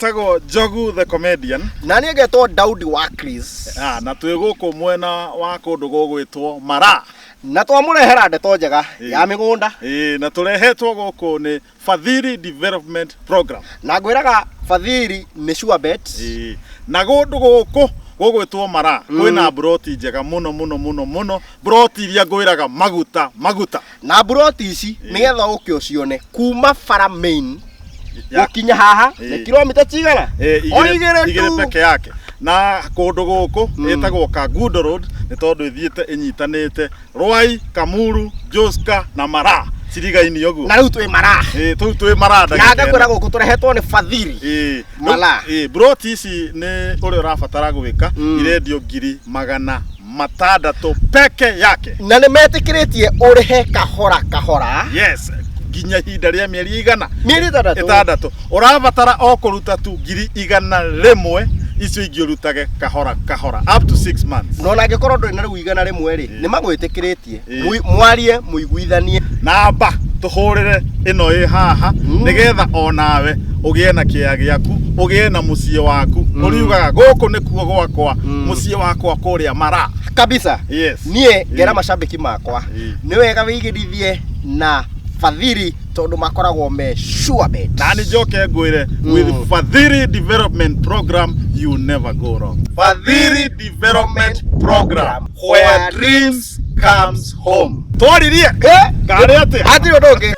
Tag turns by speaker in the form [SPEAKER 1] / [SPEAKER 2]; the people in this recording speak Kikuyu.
[SPEAKER 1] Njĩtagwo Njogu the Comedian.
[SPEAKER 2] Na niĩ ngetwo Daudi wa Chris.
[SPEAKER 1] Ah, na twĩ gũkũ mwena wa kũndũ gũgwĩtwo Mara.
[SPEAKER 2] Na twamũrehera ndeto njega ya mĩgũnda.
[SPEAKER 1] Ĩĩ, na tũrehetwo gũkũ nĩ Fadhili Development Program.
[SPEAKER 2] Na ngwĩraga Fadhili nĩ sure bet.
[SPEAKER 1] Ĩĩ, na kũndũ gũkũ gũgwĩtwo Mara kwĩna mburoti njega mũno mũno mũno mũno, mburoti iria ngwĩraga maguta maguta.
[SPEAKER 2] Na mburoti ici nĩgetha ũke ũcione kuma bara main gũkinya haha nĩ kilomita cigana? O igĩrĩ
[SPEAKER 1] igĩrĩ
[SPEAKER 2] tu.
[SPEAKER 1] Peke yake. Na kũndũ gũkũ ĩtagwo Kangundo Road nĩ tondũ ĩthiĩte ĩnyitanĩte Rwai, Kamuru, Joska na Mara cirigaini ũguo.
[SPEAKER 2] Na rĩu twĩ Mara.
[SPEAKER 1] Ĩĩ, tũu twĩ Mara
[SPEAKER 2] Na
[SPEAKER 1] ndagĩka
[SPEAKER 2] ngakwĩra
[SPEAKER 1] ĩno.
[SPEAKER 2] Gũkũ tũrehetwo nĩ Fadhili.
[SPEAKER 1] Ĩĩ.
[SPEAKER 2] Mara.
[SPEAKER 1] Ĩĩ, broti ici nĩ ũrĩa ũrabatara gwĩka, irendio 600,000 peke yake.
[SPEAKER 2] Na nĩ metĩkĩrĩtie ũrĩhe kahora kahora.
[SPEAKER 1] Yes, nginya ihinda rĩa mĩeri igana
[SPEAKER 2] Mĩeri 6.
[SPEAKER 1] 6. Ũrabatara o kũruta tu 100,000, icio ingĩ ũrutage kahora kahora up to 6 months.
[SPEAKER 2] Na ona angĩkorwo ndũrĩ na rĩu 100 rĩ, nĩ magwĩtĩkĩrĩtie
[SPEAKER 1] Ĩĩ.
[SPEAKER 2] Mwarie mũiguithanie.
[SPEAKER 1] Namba tũhũrĩre ĩno ĩ haha nĩgetha onawe ũgĩe na kĩea gĩaku, ũgĩe na mũciĩ waku, ũriugaga gũkũ nĩkuo gwakwa, mũciĩ wakwa kũrĩa Mara.
[SPEAKER 2] Kabisa.
[SPEAKER 1] Yes.
[SPEAKER 2] Niĩ ngera
[SPEAKER 1] Ĩĩ.
[SPEAKER 2] macambĩki makwa,
[SPEAKER 1] Ĩĩ.
[SPEAKER 2] nĩ wega wĩigĩrithie na Fadhili tondũ makoragwo me sure bet.
[SPEAKER 1] Nani njoke ngwĩre, with Fadhili Development Program you never go wrong. Fadhili Development Program, where dreams comes home. Twaririe
[SPEAKER 2] Eh?
[SPEAKER 1] Karĩ atĩa?
[SPEAKER 2] Hatirĩ ũndũ ũngĩ.